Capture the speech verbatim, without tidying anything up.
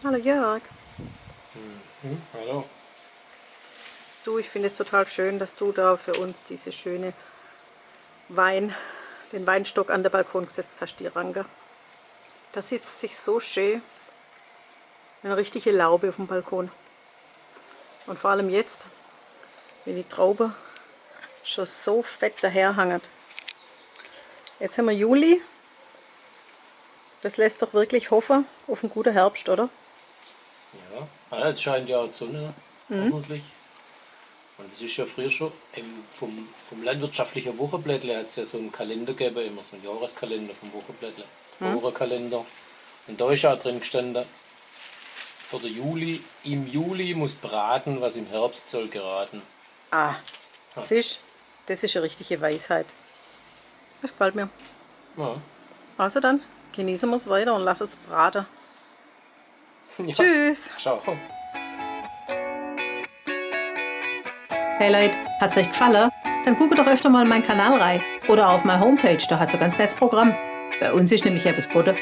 Hallo Jörg. Hm, hallo. Du, ich finde es total schön, dass du da für uns diese schöne Wein, den Weinstock an den Balkon gesetzt hast, die Ranke. Da sitzt sich so schön eine richtige Laube auf dem Balkon. Und vor allem jetzt, wenn die Traube schon so fett daherhängt. Jetzt haben wir Juli. Das lässt doch wirklich hoffen auf einen guten Herbst, oder? Ja, ah, jetzt scheint ja die Sonne, hoffentlich. Und es ist ja früher schon im, vom, vom landwirtschaftlichen Wochenblättle hat es ja so einen Kalender gegeben, immer so einen Jahreskalender vom Wochenblättle, Bauernkalender. Und da ist auch drin gestanden, für den Juli, im Juli muss braten, was im Herbst soll geraten. Ah, siehst, das ist eine richtige Weisheit. Das gefällt mir. Ja. Also dann, genießen wir es weiter und lassen es braten. Ja. Tschüss. Ciao. Hey Leute, hat es euch gefallen? Dann guckt doch öfter mal in meinen Kanal rein oder auf meine Homepage, da hat es ein ganz nettes Programm. Bei uns ist nämlich etwas geboten.